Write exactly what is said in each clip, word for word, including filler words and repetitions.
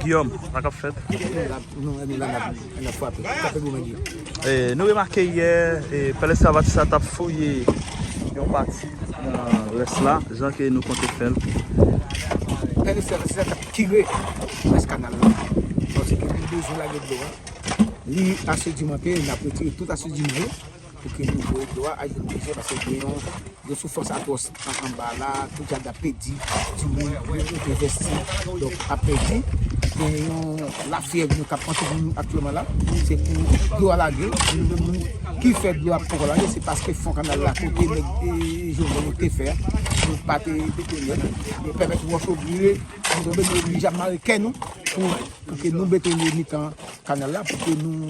Guillaume, sa k ap fèt? Nou la, nou, nou la, n ap, n ap frape. Frape gwo men Guillaume. E, nou remake yè, e, Pèl Eskavatis la t ap fouye yon pati nan rès la, jan ke nou konte fè l. Pèl Eskavatis la t ap kire rès kanal la. Paske li bezwen lage dlo a. Li asedimante, n ap retire tout asediman yo pou ke nou voye dlo a al jwenn pechè, paske gen yon, yon soufrans atwòs an, anba la, tout jan ap pèdi, timoun, yo, yo te envesti, donk, ap pèdi. Gen yon lafyèv nou k ap antoure nou aktyèlman la, se pou dlo a lage. Nou menm, nou ki fè dlo a poko lage, se paske fon kanal la, kote nèg, e, Jovenel yo te fè a, nou pa te betone l, nou pèmèt wòch yo vire, nou tonbe, nou oblije ap mare kè nou pou, pou ke nou betone mitan kanal la, pou ke nou,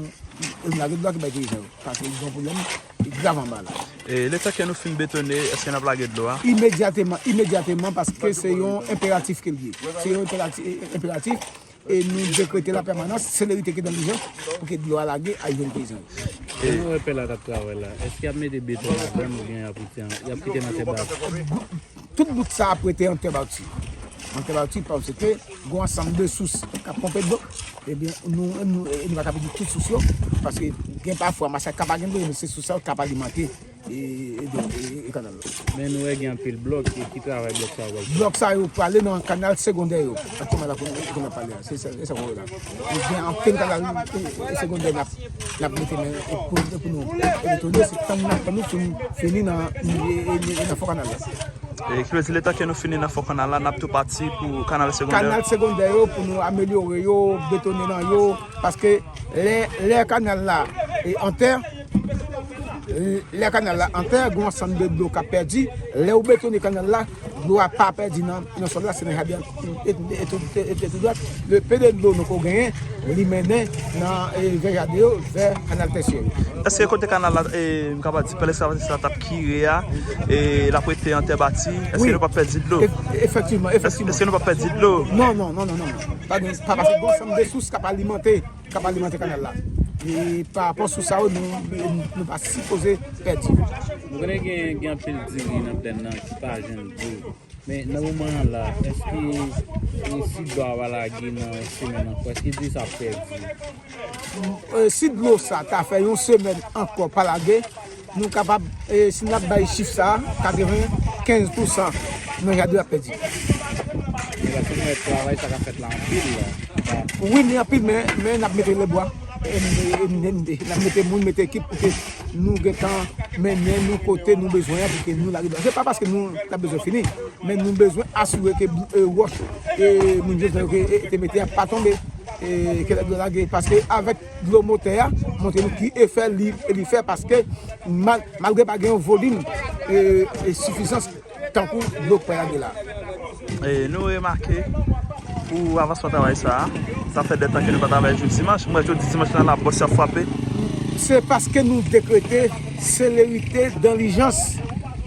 nou lage dlo a ki bay peyizan yo. Paske li gen yon pwoblèm grav anba la. E letan ke nou fin betone, èske n ap lage dlo a? Imedyateman, imedyateman, paske se yon enperatif ke l ye. Se yon enperatif, enperatif, e nou dekrete la pèmanans, selerite ke dan lijans, pou ke dlo a lage al jwenn peyizan yo. Jan nou wè pèl la t ap travay la, èske y ap mete beton ladan l oubyen y ap kite, y ap kite nan tè bati? Tout bout sa ap rete an tè bati. An tè bati, paske gen yon ansanm de sous k ap ponpe dlo. Ebyen, nou, nou, nou pa ka pèdi tout sous yo, paske gen pafwa Masak ka pa gen dlo, men se sous sa yo k ap alimante e, e, e, e kanal la. Men nou wè gen anpil blòk, e ki travay blòk sa yo pral fè? Blòk sa yo prale nan kanal segondè yo. Aktyèlman la, kounye a n ap pale a, se sa, se sa nou wè la. Gen anpil kanal, e, e, segondè n ap, n ap mete men, e, pou, pou nou, e, betone, se tann n ap tann nou pou nou fini nan, e, e, e, nan fon kanal la. E ki vle di, letan ke nou fini nan fon kanal la, n ap tou pati pou kanal segondè? Kanal segondè yo, pou nou amelyore yo, betone nan yo, paske lè, lè kanal la, e, an tè, lè kanal la an tè, gen yon ansanm de dlo k ap pèdi. Lè ou betone kanal la, dlo a pa pèdi nan, nan sòl la, se nan jaden an, e, e, e, e, e, e, tou dwat. Le peu de dlo nou ko genyen, li mennen nan, e, vè jaden yo, vè kanal tèsyè yo. Èske kote kanal la, e, m kapab di, Pèl Eskavatis la t ap kire a, e, l ap rete an tè bati, èske nou p ap pèdi dlo? Ef-, efektivman, efektivman. Èske nou p ap pèdi dlo? Non, non, non, non, non. Pa gen, pa, paske gen yon ansanm de sous k ap alimante, k ap alimante kanal la. E pa rapò sous sa yo, nou, nou, nou pa sipoze pèdi. Nou konnen gen, gen anpil diri nan plèn nan ki pa jwenn dlo. Men nan moman an la, èske, e, si dlo a pa lage nan yon semèn ankò, èske diri sa ap pèdi? E, si dlo sa ta fè yon semèn ankò pa lage, nou kapab, e, si n ap bay chif sa, katrevenkenz pousan nan jaden ap pèdi. Men paske nou wè travay sa k ap fèt la anpil la. Wi, li anpil, men, men n ap mete lebwa. E, e, e, e, n ap mete moun, mete ekip pou ke nou gentan mennen nou kote nou bezwen an, pou ke nou lage dlo a. Se pa paske nou ta bezwen fini, men nou bezwen asire ke, e, wòch, e, moun Jovenel yo, e, te mete a pa tonbe, e, ke lè dlo lage, paske avèk dlo motè a, montre nou ki efè li, li fè, paske mal-, malgre pa gen yon volim, e, e, sifizan tankou dlo k pral lage la. E nou remake pou avansman travay sa a, sa fè de tan ke nou pa travay jou dimanch, m wè jodi dimanch la, la bòs y ap frape. Se paske nou dekrete selerite dan lijans.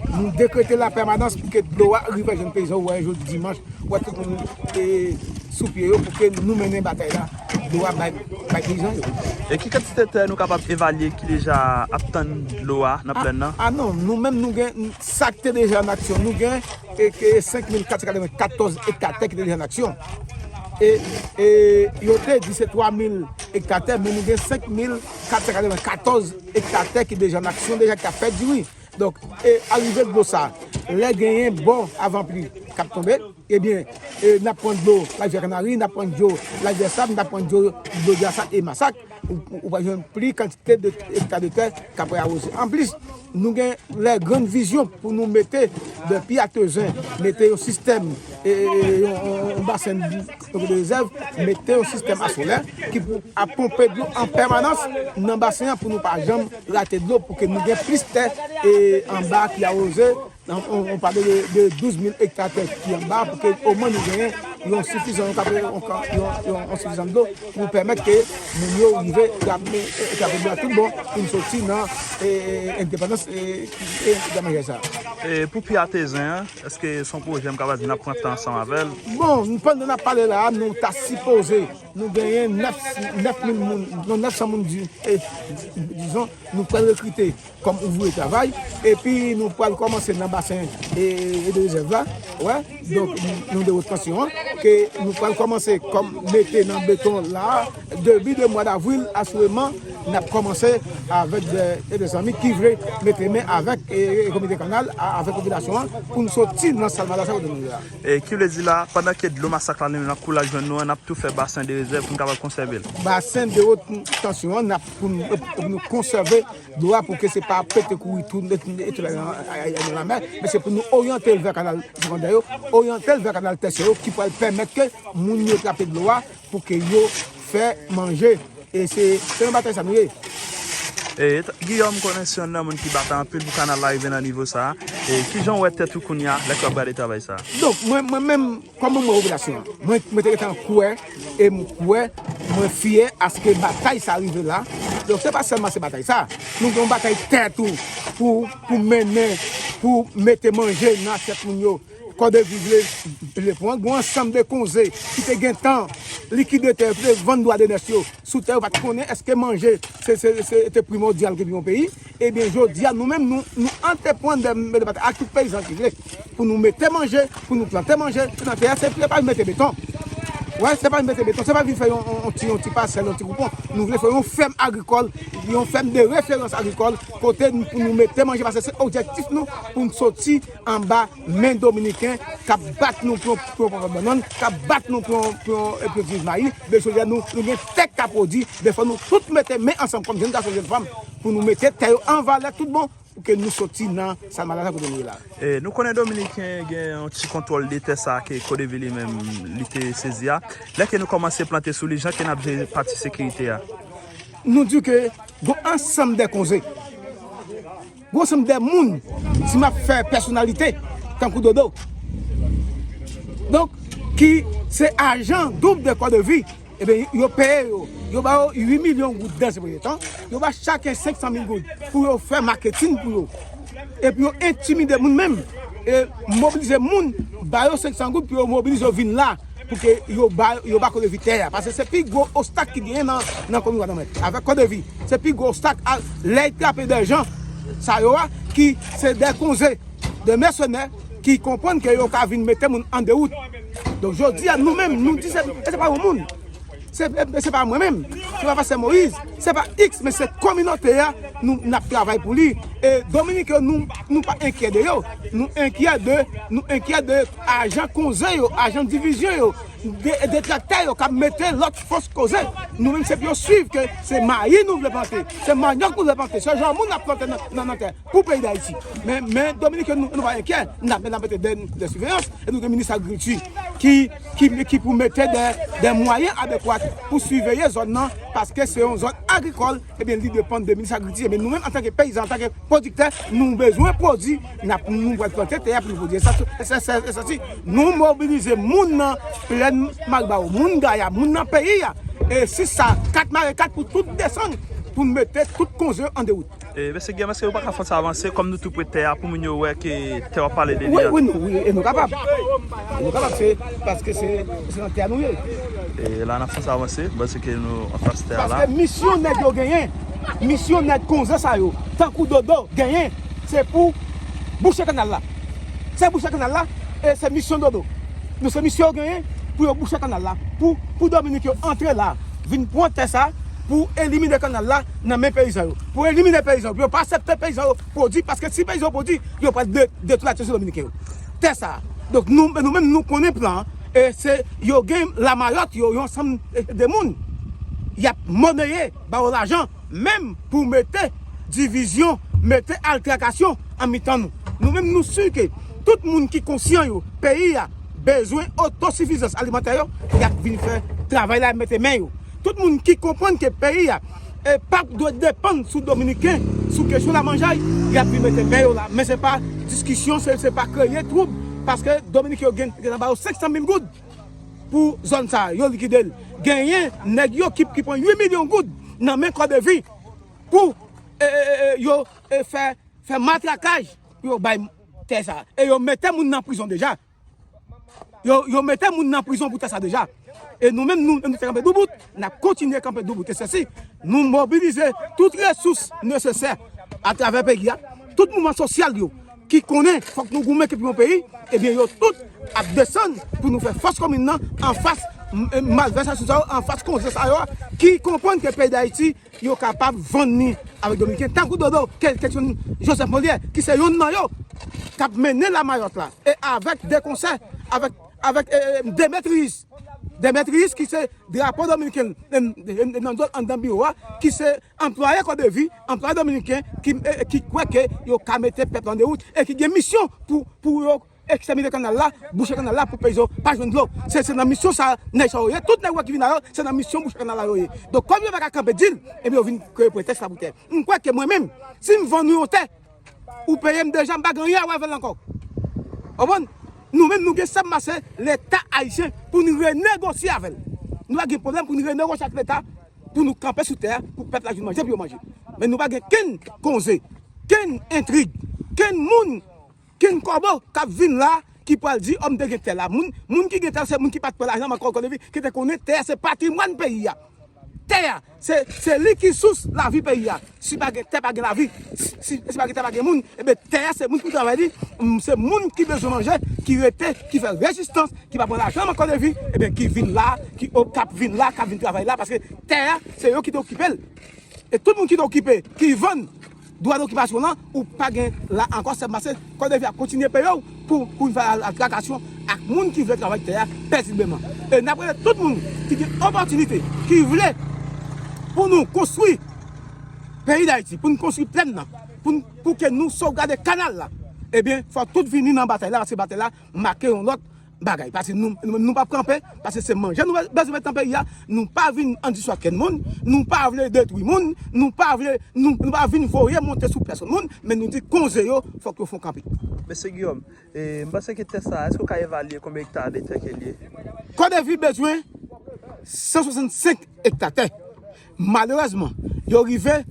Nou dekrete la pèmanans pou ke dlo a rive jwenn peyizan, ou wè jodi dimanch, ou wè tout moun, e, sou pye yo pou ke nou mennen batay la. Dlo a bay, bay peyizan yo. E ki kantite tè nou kapab evalye ki deja ap tann dlo a nan plèn nan? A non, nou menm nou gen sa k te deja an aksyon. Nou gen, e, ke senk mil katsan katrevenkatòz ekta tè ki te deja an aksyon. E, e yo te di se twa mil ekta tè, men nou gen senk mil katsan katrevenkatòz ekta tè ki deja an aksyon, deja ki ap fè diri. Donk, e, arive dlo sa, lè genyen bon avanpli k ap tonbe, ebyen, e, n ap pran dlo Lavyè Kanari, n ap pran dlo Lavyè Sab, n ap pran dlo, dlo Dyasa e Masak. Ou, ou, ou pral jwenn pli kantite de ekta de tè k ap awoze. Anplis, nou gen lè grann vizyon pou nou mete depi a Tezen, mete yon sistèm, e, e, e, yon, yon, yon basen de rezèv, mete yon sistèm a solè ki pou ap ponpe dlo an pèmanans nan basen an pou nou pa janm rate dlo, pou ke nou gen plis tè, e, anba ki awoze. On, on, on pale de, de douz mil ekta tè ki anba, pou ke omwen nou genyen yon sifizan, yon, yon, yon, yon sifizan dlo pou pèmèt ke moun yo rive trape, e, trape dlo a tout bon pou n soti nan, e, e, endepandans, e, e, e, sa. E pou Pi A Tezen an, èske se yon pwojè m kapab di n ap pran tan ansanm avè l? Bon, pandan n ap pale la a, nou ta sipoze Nou genyen nèf, nèf mil moun, non, nèf san moun, di, e, dizon, nou pral rekrite kòm ouvriye travay, epi nou pral kòmanse nan basen e, e de rezèv la, wè, donk, nou de retansiyon an, ke nou pral kòmanse kòm mete nan beton la, debi de mwa davril, asireman, n ap kòmanse avèk de, e de zanmi ki vle mete men avèk e, e komite kanal, a, avèk popilasyon an, pou n soti nan sal malè sa kote nou ye la. E ki vle di la, pandan ke dlo masak la li menm l ap koule al jwenn nou an, n ap tou fè basen de rezèv pou n kapab konsève l. Basen de retansiyon an, n ap pou n, pou nou konsève dlo a pou ke se pa pete kouri tou nèt, nèt, nèt nan, nan lamè, men se pou nou oryante l vè kanal segondè yo, oryante l vè kanal tèsyè yo, ki pral pèmèt ke moun yo trape dlo a pou ke yo fè manje. E se, se nan batay sa nou ye. E, t- Guillaume, konnen se youn nan moun ki batay anpil pou kanal la rive nan nivo sa a. E kijan w wè tèt ou kounye a lè k w ap gade travay sa a? Donk, mwen, mwen menm, kòm manm popilasyon an, mwen, mwen te gentan kwè, e m kwè, mwen fyè aske batay sa rive la. Donk, se pa sèlman se batay sa. Nou gen yon batay tè tou pou, pou mennen, pou mete manje nan asyèt moun yo. Kòdevi vle, vle pran. Gen yon ansanm de konze ki te gentan likide tè yo, ki te vann dwa de nès yo sou tè yo, pa t konnen èske manje se, se, se te primòdyal ke pou yon peyi. Ebyen, jodi a, nou menm, nou, nou antreprann de, de batay ak tout peyizan ki vle pou nou mete manje, pou nou plante manje nan tè a, se pa mete beton. Wè, se pa mete beton, se pa vin fè yon, yon, yon ti, yon ti pasèl, yon ti koupon. Nou vle fè yon fèm agrikòl, yon fèm de referans agrikòl, kote n- pou nou mete manje, paske se objektif nou pou n soti anba men dominiken k ap bat nou pou, pou, pou bannann, k ap bat nou pou, pou, pou mayi. Men jodi a, nou, nou gen tè k ka pwodui, men fò nou tout mete men ansanm kòm jèn gason, jèn fanm, pou nou mete tè yo an valè tout bon, pou ke nou soti nan sa malè sa kote nou ye la. E, nou konnen dominiken gen yon ti kontwòl de tè sa ke Kodevi li menm li te sezi a. Lè ke nou kòmanse plante sou li, jan ke n ap jere pati sekirite a? Nou di ke gon ansanm de konze, gon ansanm de moun, si m ap fè pèsonalite, tankou Dodo. Donk, ki se ajan doub de Kodevi, ebyen, yo peye yo. Yo ba yo uit milyon goud nan se premye tan. Yo ba chaken senk san mil goud pou yo fè maketin pou yo. Epi yo entimide moun menm. E mobilize moun, ba yo senk san goud pou yo mobilize yo vin la. Pou ke yo ba, yo ba Kodevi tè a. Paske se pi gwo obstak ki genyen nan, nan komin Gwadamèt. Avèk Kodevi, se pi gwo obstak a, lè y trape de jan sa yo a, ki se de konze, de mèsenè, ki konprann ke yo ka vin mete moun an dewout. Donk, jodi a, nou menm, nou di se, e se pa yon moun. Se, e se pa mwen menm. Se pa pastè Moyiz. Se pa iks, men se kominote a nou, n ap travay pou li. E Dominiken yo, nou, nou pa enkyè de yo. Nou enkyè de, nou enkyè de ajan konze yo, ajan divizyon yo, de, detraktè yo k ap mete lòt fòs koze. Nou menm, se pou yo swiv ke se mayi nou vle plante, se manyòk nou vle plante, se jan moun ap plante nan, nan, nan tè pou peyi Dayiti. Men, men Dominiken, nou, nou pa enkyè, n ap, n ap mete de, de siveyans, e nou gen minis agrikilti ki, ki, ki pou mete de, de mwayen adekwat pou siveye zòn nan, paske se yon zòn agrikòl, ebyen, li depann de minis agrikilti. Ebyen, nou menm, antanke peyizan, antanke pwodiktè, nou bezwen pwodui, n ap, nou pral plante tè a pou nou pwodui. E sa, e sa, e sa, e sa, si nou mobilize moun nan plèn Maribawo, moun Gaya, moun nan peyi a, e si sa, kat mare kat pou tout desann, pou n mete tout konze yo an dewout. E, mesye Guillaume, èske nou pa ka fè sa avanse, kòm nou tou pre tè a, pou moun yo wè ke tè w ap pale de li Wi, a? Wi, nou, wi, e nou kapab. E nou kapab, se, paske se, se nan tè a nou ye. E la, n ap fè sa avanse, paske nou anfas tè a la. Paske misyon nèg yo genyen, misyon nèg konze sa yo, tankou Dodo genyen, se pou bouche kanal la. Se bouche kanal la, e se misyon Dodo. Nou se misyon yo genyen pou yo bouche kanal la, pou, pou Dominik yo antre la, vin pran tè sa, pou elimine kanal la nan men peyizan yo. Pou elimine peyizan yo, pou yo pa aksepte peyizan yo pwodui, paske si peyizan yo pwodui, yo pral de, detwi latriye sou Dominiken yo. Tè sa. Donk, nou, nou menm, nou konnen plan an, e se yo gen lamayòt yo, yon ansanm de moun. Y ap monneye, ba yo lajan, menm pou mete divizyon, mete altèkasyon an mitan nou. Nou menm, nou si ke tout moun ki konsyan yo, peyi a bezwen otosifizans alimantè yo, y ap vin fè travay la, mete men yo. Tout moun ki konprann ke peyi a, e, p ap dwe depann sou Dominiken, sou kesyon lamanjay, y ap vin mete men yo la. Men se pa diskisyon, se, se pa kreye twoub, paske Dominiken yo gen, gen nan ba yo senk san mil goud pou zòn sa a, yo likide l. Genyen nèg yo ki, ki pran uit milyon goud nan men Kòdevi pou, e, e, e, e, yo, e, fè, fè matrakaj pou yo bay tè sa a. E yo mete moun nan prizon deja. Yo, yo mete moun nan prizon pou tè sa a deja. E nou menm, nou, nou te kanpe doubout, n ap kontinye kanpe doubout. E sèsi, nou mobilize tout resous nesesè atravè peyi a, tout mouvman sosyal yo ki konnen fòk nou goumen pou yon peyi, ebyen, yo tout ap desann pou nou fè fòs komin nan anfas, m, m, malvèsasyon sa yo, anfas konze sa yo, ki konprann ke peyi Dayiti, yo kapab vann li avèk Dominiken. Tankou Dodo, ke, kesyon Joseph Molière, ki se youn nan yo, k ap mennen lamayòt la. E avèk de konsè, avèk, avèk, e, e, Demetrius. Demetrius, ki se drapo dominiken, e, e, e, nan zòn anndan biwo a, ki se anplwaye Kodevi, anplwaye dominiken, ki, e, e, ki kwè ke yo ka mete pèp la an dewout, e ki gen misyon pou, pou yo ekstèmine kanal la, bouche kanal la pou peyi yo pa jwenn dlo. Se, se nan misyon sa, nèg sa yo ye, tout nèg wè ki vin la yo, se nan misyon bouche kanal la yo ye. Donk, kòm yo pa ka kanpe di l, ebyen, yo vin kreye pretèks la pou tè. M kwè ke mwen menm, si m vann ou yon tè, ou peye m deja, m pa gen anyen a wè avè l ankò. Konprann? Nou menm, nou gen sèm mase Leta ayisyen pou n renegosye avè l. Nou pa gen pwoblèm pou n renegosye ak Leta, pou nou kanpe sou tè a, pou pèp la jwenn manje, pou yo manje. Men nou pa gen kenn konze, kenn entrig, kenn moun, kenn kòbo k ap vin la, ki pral di, "Ò, m te gen tè la." Moun, moun ki gen tè, se moun ki pa t pran lajan, men ankò, ankò, ki te konnen tè a se patrimwàn peyi a. Tè a, se, se li ki sous lavi peyi a. Si pa gen tè, pa gen lavi. Si, si, si pa gen tè, pa gen moun. Ebyen, tè a, se moun ki travay li. Mm, se moun ki bezwen manje, ki rete, ki fè rezistans, ki pa pran lajan nan Kodevi, ebyen, ki vin la, ki, o, k ap vin la, k ap vin travay la, paske tè a, se yo ki te okipe l. E tout moun ki te okipe, ki vann dwa dokipasyon lan, ou pa gen la ankò, sèm mase, Kodevi ap kontinye peye w pou, pou vin fè al-, altrakasyon ak moun ki vle travay tè a pezibleman. E n ap rele tout moun ki gen opòtinite, ki vle pou nou konstwi peyi Dayiti, pou nou konstwi plèn nan, pou, pou ke nou sovgade kanal la, ebyen, fò tout vini nan batay la, paske batay la make yon lòt bagay. Paske nou, nou, nou p ap kanpe, paske se manje nou bezwen met nan peyi a. Nou pa vin andiswa kenn moun, nou pa vle detwi moun, nou pa vle, nou, nou pa vin voye monte sou pèsonn moun, men nou di konze yo, fòk yo fon kanpe. Mesye Guillaume, e, m panse ke tè sa, èske w ka evalye konbyen ekta de tè ke l ye? Kodevi bezwen san swasannsenk ekta tè. Malerezman, yo rive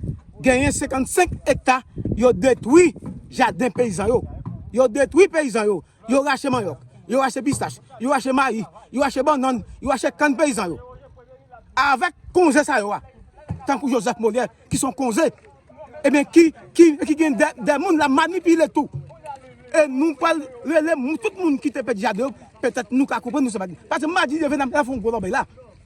genyen senkannsenk ekta, yo detwi jaden peyizan yo. Yo detwi peyizan yo. Yo rache manyòk, yo rache pistach, yo rache mayi, yo rache bannann, yo rache kann peyizan yo. Avèk konze sa yo a, tankou Joseph Molière, ki se yon konze, ebyen, ki, ki, ki gen de, de moun l ap manipile tou. E nou pral rele moun, tout moun ki te pèdi jaden yo, petèt nou ka konprann nou se pa. Paske m pa di leve n ap fè yon gwo lòbèy la.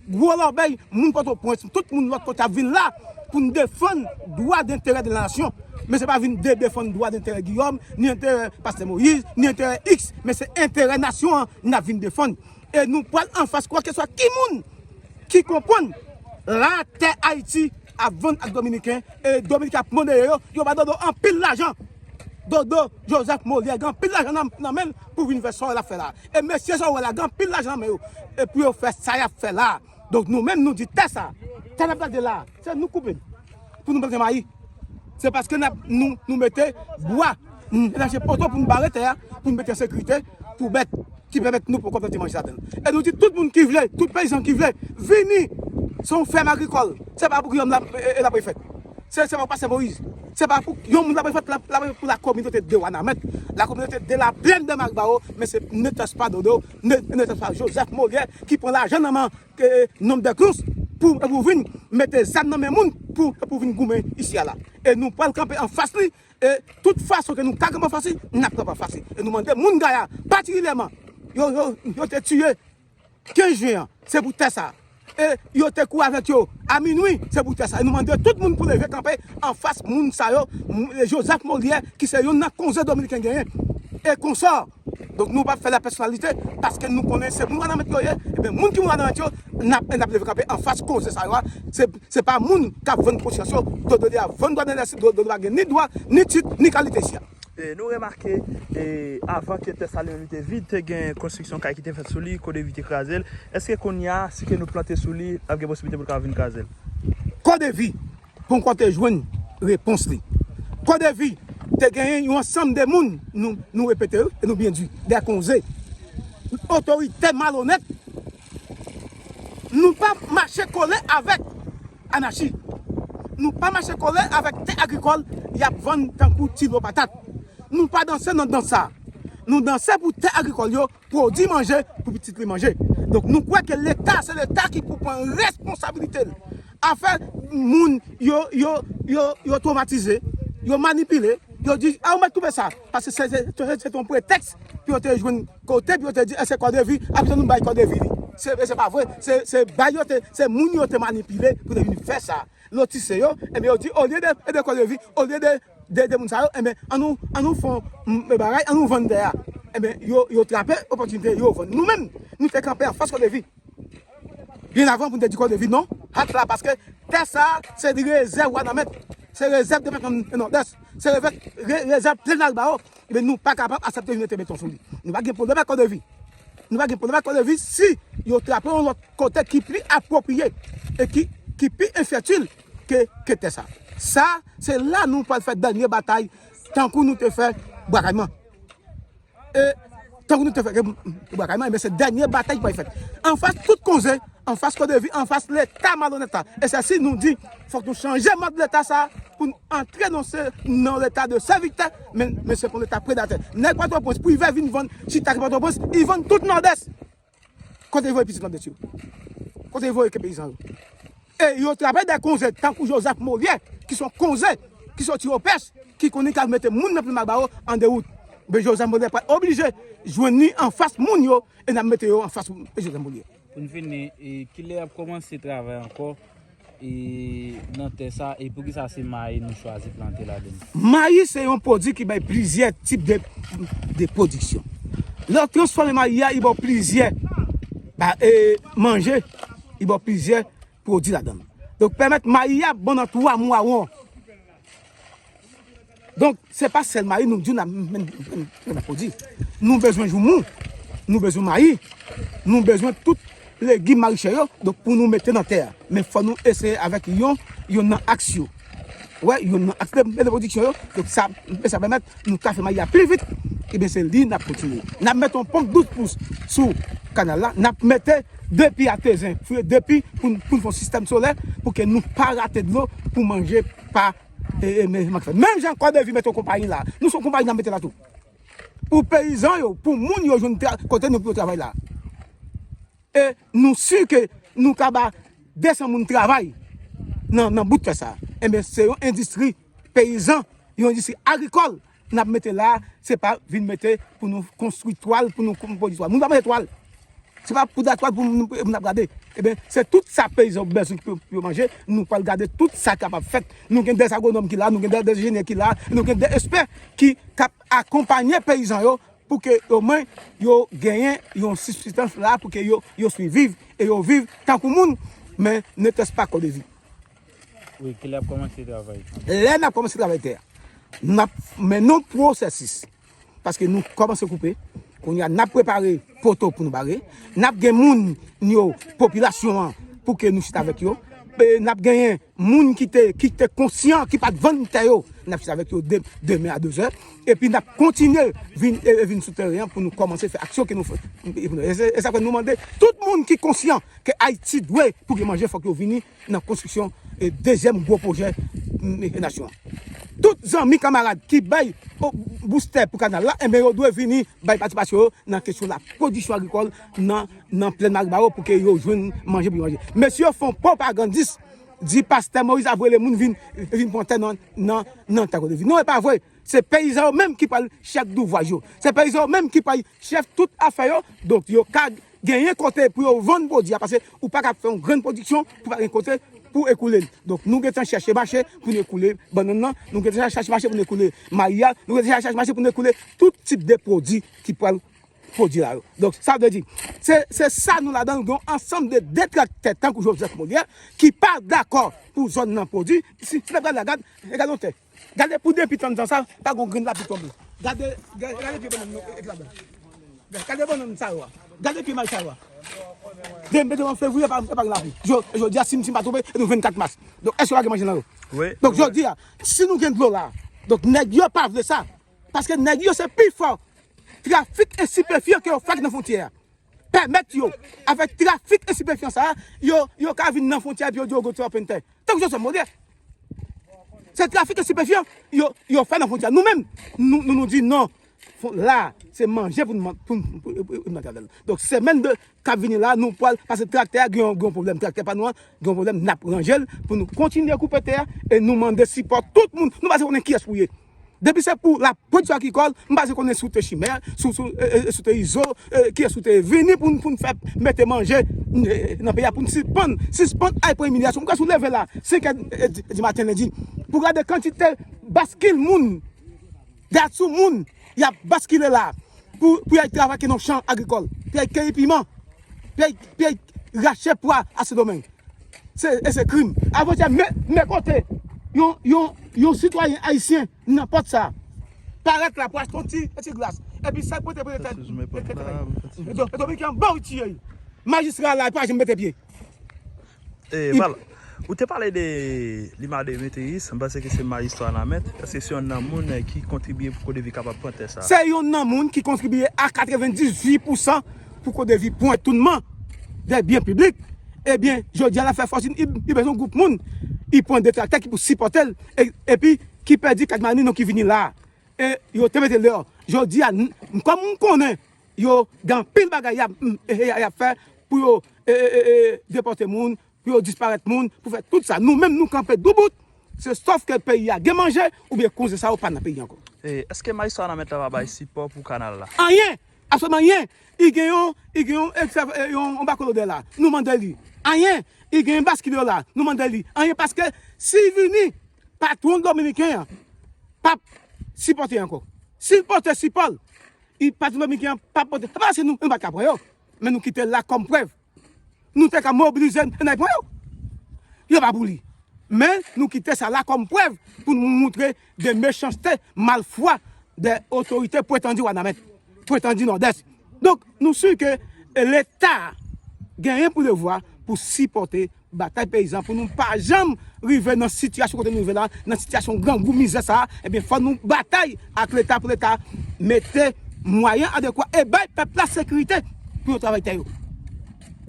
Gwo lòbèy, moun Pòtoprens, tout moun lòt kote ap vin la pou n defann dwa denterè de la nasyon. Men se pa vin de-, defann dwa denterè Guillaume, ni enterè pastè Moïse, ni enterè X, men se enterè nasyon an n ap vin defann. E nou pral anfas kwakeswa ki moun ki konprann la tè Ayiti ap vann ak Dominiken, e Dominiken ap monneye yo, yo ba Dodo anpil lajan. Dodo, Joseph Molière gen anpil lajan nan, nan men l pou vin fè sa w wè l ap fè la. E mesye sa w wè la gen anpil lajan nan men yo, e pou yo fè sa y ap fè la. Donk nou menm nou di tè sa, tè n ap gade la, se nou koupe l pou nou plante mayi. Se paske n ap, nou, nou mete bwa, n, n achte poto pou n bare tè a, pou n mete an sekirite pou bèt ki pèmèt nou poko plante manje ladan l. E nou di tout moun ki vle, tout peyizan ki vle, vini. Se yon fèm agrikòl. Se pa pou Guillaume la, e, e, la prefèt. Se, se pa pou pastè Moïse. Se pa pou yon moun la prefèt, la, la prefèt pou la kominote de Wanament, la kominote de la plaine de Maribawo, men se ne t'est pas Dodo, ne, ne t'est pas Joseph Molière ki pran lajan nan men, e, nonm de klous pou, pou vin mete zam nan men moun pou, pou vin goumen isi a la. E nou pral kanpe anfas li, e tout fason ke nou ka kanpe anfas li, n ap kanpe anfas li. E nou mande moun Gaya, patikilyèman, yo, yo, yo te tiye kenz jen an, se pou tè sa. E yo te kouri avèk yo a minwi, se pou tè sa. E nou mande tout moun pou leve kanpe anfas moun sa yo, m-, Joseph Molière, ki se youn nan konze Dominiken genyen, e konsò. Donk nou p ap fè la pèsonalite, paske nou konnen se moun Wanament yo ye, ebyen moun ki moun Wanament yo, n ap, n ap leve kanpe anfas konze sa yo a. Se, se pa moun k ap vann konsyans yo, Dodo de ap vann dwa de lès, Dodo pa gen ni dwa, ni tit, ni kalite isi a. E, nou remake, e, avan ke tè sa li menm li te vid, te gen konstriksyon kay ki te fèt sou li, Kodevi te kraze l. Èske kounye a, si ke nou plante sou li, ap gen posiblite pou l ka vin kraze l? Kodevi, poko te jwenn repons li. Kodevi te genyen yon ansanm de moun, nou, nou repete, e nou byen di, de konze, otorite malonèt, nou pa mache kole avèk anachi. Nou pa mache kole avèk tè agrikòl y ap vann tankou ti lo patat. Nou pa danse nan dans sa. Nou danse pou tè agrikòl yo pwodui manje pou pitit li manje. Donk, nou kwè ke Leta, se Leta ki pou pran responsabilite l. Afè moun yo, yo, yo, yo twomatize, yo manipile, yo di, a, ou mèt koupe sa. Paske se, se, se, se yon pretèks pou yo te jwenn kote, pou yo te di, e se kòdevi, a, pito nou bay kòdevi li. Se, se pa vre, se, se bay yo te, se moun yo te manipile pou te vin fè sa. Lotise yo, ebyen yo di, olye de, de kòdevi, olye de, de, de moun sa yo, ebyen, an nou, an nou fè yon, mm, bagay, an nou vann tè a. Ebyen, yo, yo trape opòtinite, yo vann. Nou menm, nou te kanpe anfas kòdevi. Byen avan pou n te di kòdevi non, hat la, paske tè sa a, se rezèv Wanament, se rezèv depatman Nòdès, se rezèv, re-, rezèv Plenn Albawo. Ebyen, nou pa kapab aksepte vin mete beton sou li. Nou pa gen pwoblèm ak kòdevi. Nou pa gen pwoblèm ak kòdevi si yo trape yon lòt kote ki pli apwopriye e ki, ki pi enfètil ke, ke tè sa. Sa, se la nou pral fè dènye batay, tankou nou te fè Bwa Kayman. E tankou nou te fè, e, Bwa Kayman, ebyen, se dènye batay ki pral fèt. Anfas tout konze, anfas kòdevi, anfas Leta malonèt la. E se si nou di, fòk nou chanje mòd Leta sa, pou n antre nan se, nan Leta de sèvitè, men, men se pou Leta predatè. Nèg Pòtoprens, pou i vin vann, chita ki Pòtoprens, i vann tout Nòdès. Kote yo voye pitit Nòdès yo? Kote yo voye ke peyizan yo? E yo trape de konze tankou Joseph Molière, ki se yon konze, ki soti Opèch, ki konnen k al mete moun nan Plenn Albawo an dewout. Men Joseph Molière pral oblije jwenn li anfas moun yo, e n ap mete yo anfas Joseph Molière. Pou n fini, e, kilè y ap kòmanse travay ankò, e, nan tè sa, e poukisa se mayi nou chwazi plante ladan l? Mayi se yon pwodui ki bay plizyè tip de, de pwodiksyon. Lè w transfòme mayi a, li ba w plizyè, ba, e, manje, li ba w plizyè pwodui ladan l. Donk, pèmèt mayi a bon nan twa mwa won. Donk, se pa sèl mayi nou di w n ap, n ap pwodui. Nou bezwen joumou, nou bezwen mayi, nou bezwen tout legim marache yo, donk, pou nou mete nan tè a. Men fò nou eseye avèk yon, yon nan aks yo. Wè, yon nan aks de, de pwodiksyon yo. Donk, sa, sa pèmèt nou ka fè mayi a pli vit. Ebyen, se li n ap kontinye. N ap mete yon ponp douz pous sou kanal la. N ap mete de pi atezen, fouye de pi pou, pou n fè yon sistèm solè, pou ke nou pa rate dlo pou manje pa E, e, men, men, menm jan Kòdevi mete yon konpayi la, nou se yon konpayi n ap mete la tou. Pou peyizan yo, pou moun yo jwenn tra-, kote nou pou yo travay la. E nou si ke nou ka ba de san moun travay nan, nan bout tè sa. Enben, se yon endistri peyizan, yon endistri agrikòl n ap mete la, se pa vin mete pou nou konstwi twal, pou nou pwodui twal. Moun pa manje twal. Se pa poud a twal pou nou, pou n ap gade. Ebyen, se tout sa peyizan yo bezwen pou, pou yo manje. Nou pral gade tout sa k kapab fèt. Nou gen de agwonòm ki la, nou gen de, de enjenyè ki la, nou gen de espè ki k ap akonpanye peyizan yo pou ke omwen yo genyen yon sibsistans la, pou ke yo, yo swiviv e yo viv tankou moun, men ne serait-ce pas Kòdevi. Wi, kilè y ap kòmanse travay? Lè n ap kòmanse travay tè a, n ap mennen yon pwosèsis. Paske nou kòmanse koupe. Kounye a, n ap prepare poto pou nou bare. N ap gen moun yo, popilasyon an, pou ke nou chita avèk yo. E n ap genyen moun ki te, ki te konsyan, ki pa t vann tè yo. N ap chita avèk yo de-, demen a dezè. Epi n ap kontinye vin, e, e vin sou teren an pou nou kòmanse fè aksyon ke nou fè. E, e sa fè nou mande tout moun ki konsyan ke Ayiti dwe pou gen manje, fòk yo vini nan konstriksyon, e, dezyèm gwo pwojè, mm, e, nasyon an. Tout zanmi, kanmarad ki bay, o, boustè pou kanal la, enben, yo dwe vini bay patisipasyon yo nan kesyon lapwodiksyon agrikòl nan, nan Plèn Maribawo pou ke yo jwenn manje pou yo manje. Mesye yo fè yon pwopagandis, di pastè Moïse ap voye moun vin, vin pran tè nan, nan, nan tè Kòdevi. Non, e pa vre. Se peyizan yo menm ki pral chèf douvwaj yo. Se peyizan yo menm ki pral chèf tout afè yo. Donk, yo ka genyen kote pou yo vann pwodui a, paske ou pa ka fè yon grenn pwodiksyon pou pa gen kote pou ekoule l. Donk, nou gentan chèche mache pou nou ekoule bannann nan, nou gentan chèche mache pou nou ekoule mayi a, nou gentan chèche mache pou nou ekoule tout tip de pwodui ki pral pwodui la yo. Donk, sa vle di, se, se sa nou ladan, nou gen yon ansanm de detraktè tankou Joseph Molière ki pa dakò pou zòn nan pwodui. Si, si n ap gade la, gade, gade yon tè. Gade pou depi tann tan sa, pa gon grenn lapli tonbe. Gade, gade, gade pye bannann nou, e, e, ladan. Gade bannann sa yo a. Gade pye mayi sa yo a. Depi, depi an fevriye, pa, pa gen lapli. Jodi a, si m, si m pa twonpe, e nou vennkat mas. Donk, èske w pa gen manje nan yo? Wi. Donk, jodi a, si nou gen dlo la, donk, nèg yo pa vle sa. Paske nèg yo se pi fò trafik estipefyan ke yo fè nan fwontyè a. Pèmèt yo, avèk trafik estipefyan sa a, yo, yo ka vin nan fwontyè epi yo di yo gon ti open tè. Tankou Joseph Molière. Se trafik estipefyan yo, yo fè nan fwontyè. Nou menm, nou, nou, nou di non. fon la, se manje pou n man- pou n- pou- pou- pou n manje avè l. Donk, semèn de k ap vini la, nou pral pase traktè a, gen yon gen yon pwoblèm traktè pa nou an, gen yon pwoblèm, n ap ranje l pou nou kontinye koupe tè a, e nou mande sipò tout moun. Nou pa bezwen konnen kiyès ou ye. Depi se pou la pwodiksyon agrikòl, m pa bezwen konnen si w te Chimè, si w- si w- e- e- si w te Izo, e, kiyès ou te ye. Vini pou n pou n fè mete manje e, nan peyi a, pou n sispann sispann al pran imilyasyon. M kwè si w leve la senk è di- di maten lendi, pou gade kantite baskil moun, dat sou moun, y ap baskile la pou pou y al travay nan chan agrikòl, pou y al keyi piman, pou y al pou y al rache pwa a Sendomeng. Se e se krim. Avantyè, men men kote yon yon yon sitwayen ayisyen nan pòt sa parèt la pou achte yon ti yon ti glas. Epi sa pote pote tèt. Epi Domiken an ba w tiye. Majistra la pa janm mete pye. E, Val, ou te pale de Lima de Meteyis, m panse ke se majistra Wanament, èske se yonn nan moun ki kontribiye pou Kodevi kapab pran tè sa? Se yonn nan moun ki kontribiye a katrevendizuit pousan pou Kodevi pran tounman de byen piblik. Ebyen, jodi a l ap fè fòs, li li bezwen yon gwoup moun, li pran de traktè ki pou sipòte l, e- epi ki pèdi kat mani nou ki vini la. E yo te mete l deyò. Jodi a, n- kòm m konnen yo gen anpil bagay y ap y ap fè pou yo e- e- e- e- depòte moun, pou yo disparèt moun, pou fè tout sa. Nou menm nou kanpe doubout, se sòf ke peyi a gen manje oubyen konze sa yo pa nan peyi ankò. E, èske majistra Wanament la pa bay sipò pou kanal la? Anyen! Absoliman anyen! Li gen yon li gen yon ekse- e, yon yon bakolodè la, nou mande li. Anyen! Li gen yon baskil yo la, nou mande li. Anyen paske si l vini, patwon dominiken an p ap sipòte ankò. Si l pote sipò l, li patwon dominiken an p ap pote. Se pa paske nou nou pa t ka pran yo, men nou kite l la kòm prèv. Nou te ka mobilize n al pran yo. Yo pa pou li. Men nou kite sa la kòm prèv pou nou moutre de mechanste, malfwa de otorite pretandi Wanament, pretandi Nòdès. Donk, nou si ke Leta genyen pou devwa pou sipòte batay peyizan pou nou pa janm rive nan sitiyasyon kote nou rive la, nan sitiyasyon grangou, mizè sa a, ebyen fò nou batay ak Leta pou Leta mete mwayen adekwa e bay pèp la sekirite pou yo travay tè yo.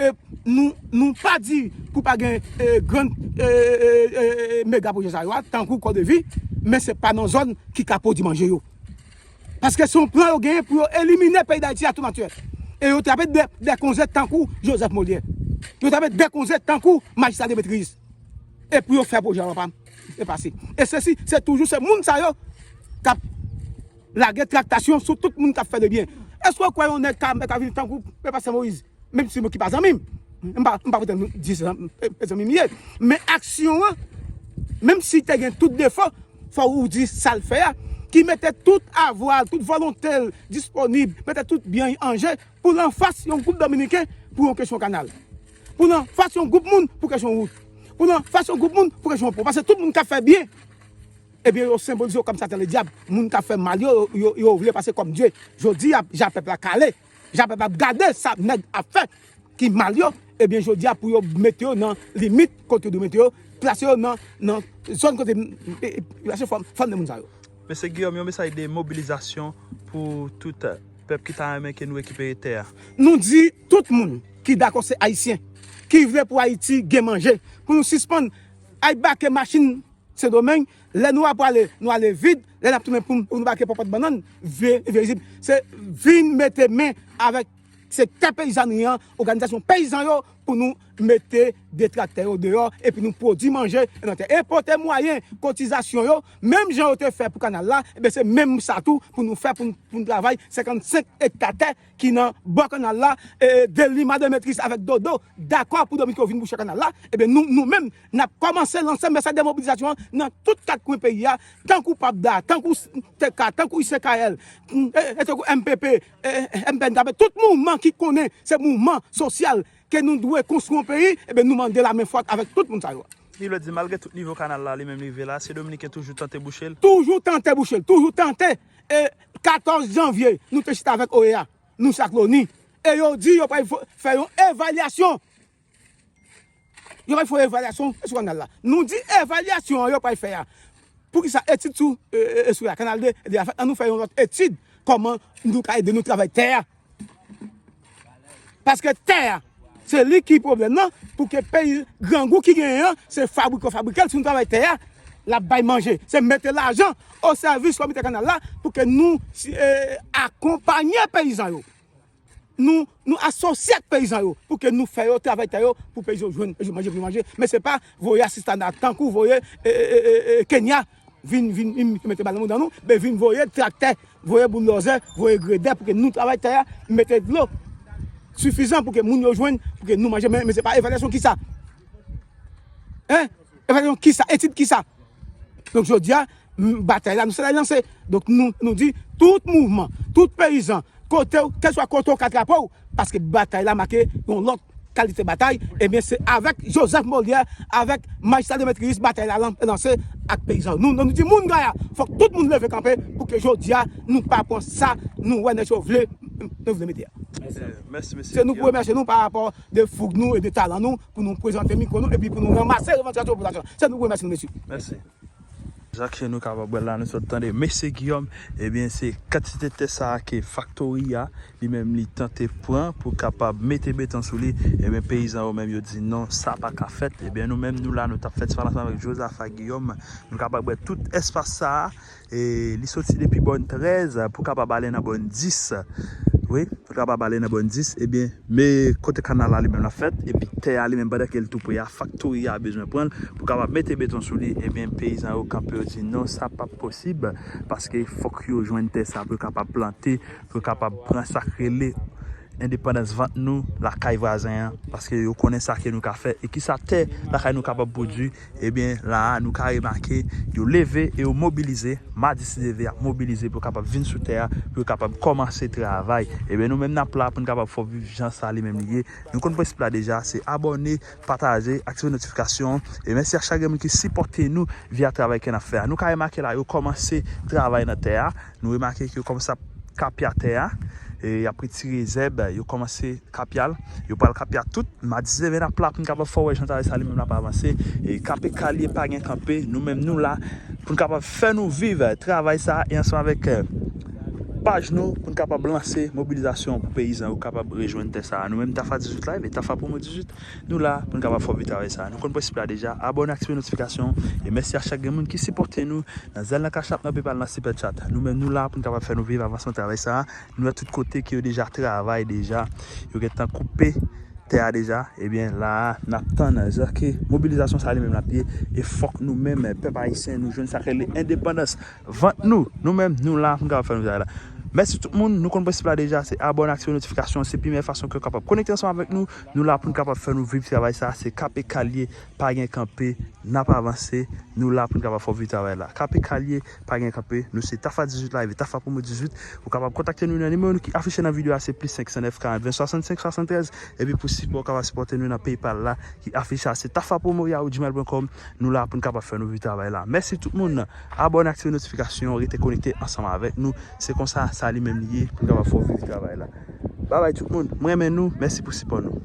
E nou nou pa di pou pa gen e, grann e, e, e, e, mega pwojè sa yo a, tankou Kodevi, men se pa nan zòn ki ka pwodui manje yo. Paske se yon plan yo genyen pou yo elimine peyi Dayiti a tou natirèl. E yo trape de, de konze tankou Joseph Molière. Yo trape de konze tankou Majistra Demetrius. E pou yo fè pwojè yo pa e pase. E se si, se toujou se moun sa yo k ap lage traktasyon sou tout moun k ap fè de byen. Èske w kwè yon nèg ka ka vin tankou Pastè Moyiz? Menm si mwen ki pa zanmi m, m pa m pa pretann di zanmi m ye. Men aksyon an, menm si te gen tout defo, fò ou di sa l fè a, ki mete tout avwa l, tout volonte l disponib, mete tout byen l an je pou l anfas yon gwoup dominiken pou yon kesyon kanal. Pou l anfas yon gwoup moun pou kesyon wout. Pou l anfas yon gwoup moun pou kesyon pon. Paske tout moun k ap fè byen, ebyen yo senbolize yo kòm Satan Ledyab. Moun k ap fè mal yo, yo, yo vle pase kòm Dye. Jodi a, jan pèp la kale, jan pèp la ap gade sa nèg ap fè ki mal yo, ebyen jodi a pou yo mete yo nan limit kote yo dwe mete yo, plase yo nan nan zòn kote plase fanm fanm de moun sa yo. Mesye Guillaume, yon mesaj de mobilizasyon pou tout pèp ki ta renmen ke nou rekipere tè a. Nou di tout moun ki dakò se Ayisyen, ki vle pou Ayiti gen manje, pou nou sispann al bake machin Sendomeng, lè nou ap prale, nou ale vid, lè n ap tounen pou nou bake pòpòt bannann, vye vye izin. Se vin mete men avèk sektè peyizanri an, òganizasyon peyizan yo, pou nou mete detraktè yo deyò, epi nou pwodui manje nan tè. E pote mwayen kotizasyon yo, menm jan yo te fè pou kanal la, ebyen se menm sa tou pou nou fè pou n pou n travay senkannsenk ekta tè ki nan bò kanal la, e, Delima, Demetris avèk Dodo dakò pou Dominiken yo vin bouche kanal la, ebyen nou nou menm n ap kòmanse lanse mesaj de mobilizasyon an nan tout kat kwen peyi a, tankou PAPDA, tankou T K, tankou I C K L, e, e tankou M P P, e, M P N K P, tout mouvman ki konnen se mouvman sosyal ke nou dwe konstwi yon peyi, ebyen nou mande lamen fòt avèk tout moun sa yo. Li vle di malgre tout nivo kanal la li menm li rive la, se Dominiken toujou tante bouche l? Toujou tante bouche l, toujou tante. E katòz janvye, nou te chita avèk O E A, nou se ak loni. E yo di yo pral fè yon evalyasyon. Yo pral fè yon evalyasyon sou kanal la. Nou di evalyasyon an yo pral fè a. Poukisa etid sou e, e, e, sou la kanal de, de la fèt, an nou fè yon lòt etid kòman nou ka ede nou travay tè a. Paske tè a, se li ki pwoblèm nan, pou ke peyi grangou ki genyen an, se fabrike w fabrike l, si nou travay tè a, l ap bay manje. Se mete lajan o sèvis Komite Kanal la pou ke nou si- e, akonpanye peyizan yo. Nou, nou asosye ak peyizan yo pou ke nou fè yo travay tè yo pou peyizan yo jwenn, jwenn manje, vin manje. Men se pa voye asistana tankou voye e, e, e, e, Kenya vin, vin, vin mete bal nan mouda nou, men vin voye traktè, voye bouldozè, voye gredè pou ke nou travay tè a, mete dlo sifizan pou ke moun yo jwenn, pou ke nou manje. Men, men se pa evalyasyon kisa? Hein? Evalyasyon kisa? Etid kisa? Donk, jodi a, m- batay la, nou se la lanse. Donk, nou, nou di, tout mouvman, tout peyizan, kote w, kèlswa kote w ka trape w, paske batay la make yon lòt kalite batay, ebyen, se avèk Joseph Molière, avèk Majistra Demetrius, batay la lan- lanse ak peyizan. Nou, nou, nou di moun Gaya, fòk tout moun leve kanpe pou ke jodi a, nou pa pran sa, nou wè nèg yo vle, nou vle mete a. Mèsi, mesye. Se nou pou remèsye nou pa rapò de foug nou e de talan nou, pou nou prezante mikwo nou, epi pou nou ranmase revandikasyon popilasyon. Se nou pou remèsye nou, mesye. Mèsi. Jan ke nou kapab wè la, nou sot tande mesye Guillaume, ebyen, se kantite tè sa a ke faktori a, li menm li tante pran pou kapab mete beton sou li, ebyen, peyizan yo menm yo di non, sa pa ka fèt. Ebyen, nou menm nou la, nou t ap fè ti pale ansanm avèk Josaphat Guillaume, nou kapab wè tout espas sa a, e li soti depi bòn trèz pou kapab ale nan bòn dis. Wi, pou kapab ale nan bòn dis, ebyen, men kote kanal la li menm l ap fèt, epi tè a li menm pandan ke l tou pre a, faktori a bezwen pran l pou kapab mete beton sou li, ebyen, peyizan yo kanpe yo di non, sa p ap posib, paske fòk yo jwenn tè sa pou yo kapab plante, pou yo kapab pran sa k rele endepandans vant nou lakay vwazen an, paske yo konnen sa ke nou ka fè e kisa tè lakay nou kapab pwodui. Ebyen, la a, nou ka remake, yo leve e yo mobilize, madi si Dye vle ap mobilize pou yo kapab vin sou tè a, pou yo kapab kòmanse travay. Ebyen, nou menm n ap la pou n kapab fè w viv jan sa li menm li ye. Nou konn prensip la deja, se abòne, pataje, aktive notifikasyon an. E mèsi a chak grenn moun ki sipòte nou via travay ke n ap fè a. Nou ka remake la, yo kòmanse travay nan tè a. Nou remake ke yo kòmanse ap kapya tè a, e y ap retire zèb, yo kòmanse kapya l, yo pral kapya tout. Madi si Dye vle n ap la pou n kapab fè w wè jan travay sa li menm l ap avanse. E kape kalye pa gen kanpe, nou menm nou la pou n kapab fè nou viv travay sa e ansanm avèk, e, paj nou pou n kapab lanse mobilizasyon pou peyizan yo kapab rejwenn tè sa. Nou menm Tafa dizuit Live e Tafa Promo dizuit, nou la pou n kapab fè w viv travay sa. Nou konn prensip la deja, abòne, aktive notifikasyon e mèsi a chak grenn moun ki sipòte nou nan zèl, nan Cash App, nan PayPal, nan Super Chat. Nou menm nou la pou n kapab fè nou viv avansman travay sa. Nou wè tout kote ke yo deja travay deja. Yo gentan koupe tè a deja. Ebyen, la a, n ap tann jan ke mobilizasyon sa li menm l ap ye. E fòk nou menm, pèp ayisyen, nou jwenn sa k rele endepandans vant nou. Nou menm, nou la pou n kapab fè nou travay la. Mèsi tout moun, nou konn prensip la deja, se abòne, aktive notifikasyon, se pi meyè fason ke w kapab konekte ansanm avèk nou. Nou la pou n kapab fè nou viv travay sa, se kape kalye, pa gen kanpe, n ap avanse, nou la pou n kapab fè w viv travay la. Kape kalye, pa gen kanpe, nou se Tafa dizuit Live e Tafa Promo dizuit. Ou kapab kontakte nou nan nimewo nou ki afiche nan videyo a, se plis senk san nèf karant ven swasannsenk swasanntrèz. Epi pou sipò, w kapab sipòte nou nan PayPal la ki afiche a, se tafa promo yahoo gmail pwen kòm. Nou la pou n kapab fè nou viv travay la. Mèsi tout moun. Abòne, aktive notifikasyon, rete konekte ansanm avèk nou. Se konsa, sa li menm li ye pou n kapab fè w viv travay la. Babay tout moun, mwen renmen nou, mèsi pou sipò nou.